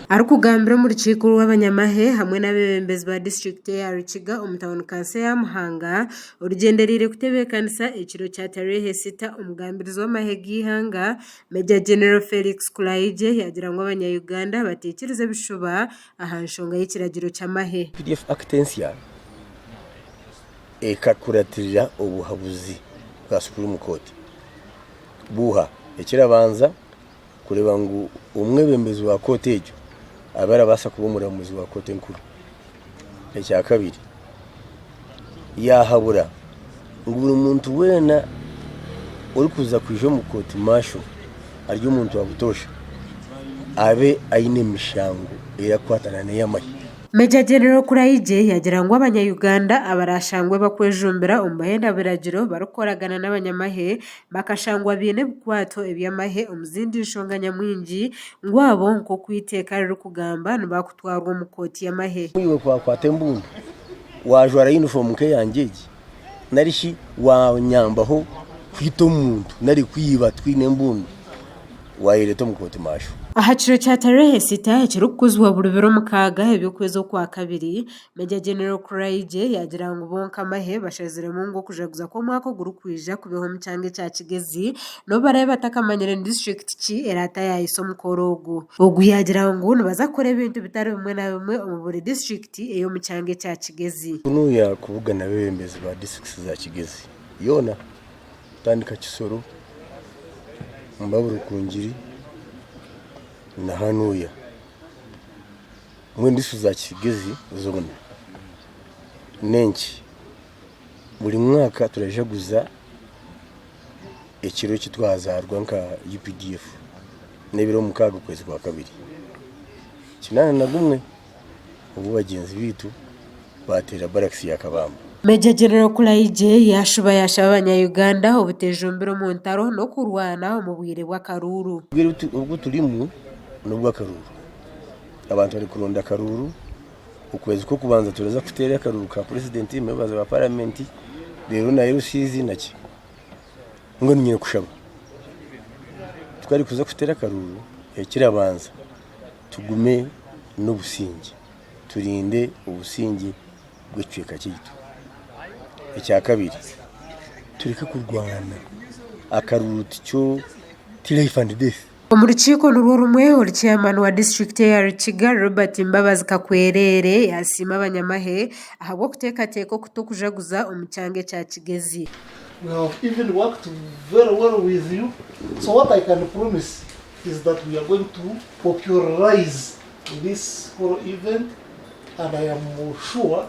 Arikugambira omu rukiiko rw'abanyamahe hamwe n'abeebembezi ba disiturikiti eya Rukiga omu tauni kanso eya Muhanga orugyendereire kutebeekanisa ekiro kya Tarehe Sita, omugambirizi w'amahe g'eihanga Major General Felix Kulayigye yaagira ngu abanya Uganda bataikiriza ebishuba aha nshonga y'ekiragiro ky'amahe. UPDF Act ensya ekakuratirira obuhabuzi bwa Supreme Court buuha ekirabanza kureeba ngu omwebembezi wa kooti egyo abe arabaasa kuba omuramuzi wa kooti enkuru. Ekyakabiri, yaahabura ngu buri muntu weena orikuza kwija omu kooti maasho ari omuntu wa butoosha abe aine emishango erakukwatana n'ey'amahe. Major General Kulayigye yaagira ngu abanya Uganda abarashangwe bakwejumbira omu bahenda biragiro barikukoragana n'abanyamahe bakashangwa baine ebikwato eby'amahe omu zindi nshonga nyamwingi ngu abo nk'oku eiteeka ririkugamba nibakutwarwa omu kooti y'amahe. Iwe ku waakwata embundu waajwara yunifoomu nk'eyangye egi nari shi waanyambaho kwita omuntu nari kwiba twine embundu, waayereeta omu kooti maasho. Aha kiro kya Tarehe Sita ekirikukuzibwa buri biro mukaaga eby'okwezi Okwakabiri, Major General Kuraigye yaagira ngu bo nk'amahe bashaziremu ngu okujaguza kw'omwaka ogurikwija kubeho omu kyanga ekya Kigezi n'obu baraabe batakamanyire ni disiturikiti ki eraataayaayise omukoro ogu. Ogu yaagira ngu nibaza kukora ebintu bitari bimwe na bimwe omu buri disiturikiti ey'omu kyanga ekya Kigezi. Kunuya kubugana abeebembezi ba disiturikiti za Kigezi yoona kutandika Kisoro, Mbabura Rukungiri na hanuya. Mbwenu disiturikiti za Kigezi zoona n'enki buri mwaka turajaguza ekiro eki twazaarwa nka UPDF n'ebiro mukaaga okwezi kwa kabiri 81 obu bagyenzi baitu baateera barakisi ya Kabamba. Major General Kulayigye yaashuba yaashaba abanya-Uganda obuteejumbira omu ntaro n'okurwana omu bwire bw'akaruuru. Obwire obu turimu n'obw'akaruuru. Abantu barikuronda akaruuru, okwezi kw'okubanza turaza kuteera akaruuru ka purezidenti, members ba paramenti reero na LCs naki. Mbwenu nyine kushaba ku kuteera akaruuru ekirabanza tugume n'obusingye, turinde obusingye bw'ekicweka kyaitu. Ekyakabiri tureke kurwana, akaruuru tikyo ti life and death. Omu rukiiko nirwo rumwe, ori Chairman wa disiturikiti eya Rukiga, Robert Mbabazi Kakwerere yasiima abanyamahe ahabw'okuteekateeka okuta okujaguza omu kyanga ekya Kigezi. We have even worked very well with you so what I can promise is that we are going to popularize this whole event and I am sure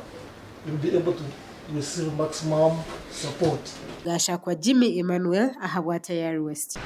you'll be able to receive maximum support. Gashakwa Jimmy Emmanuel ahabwa Tayari West.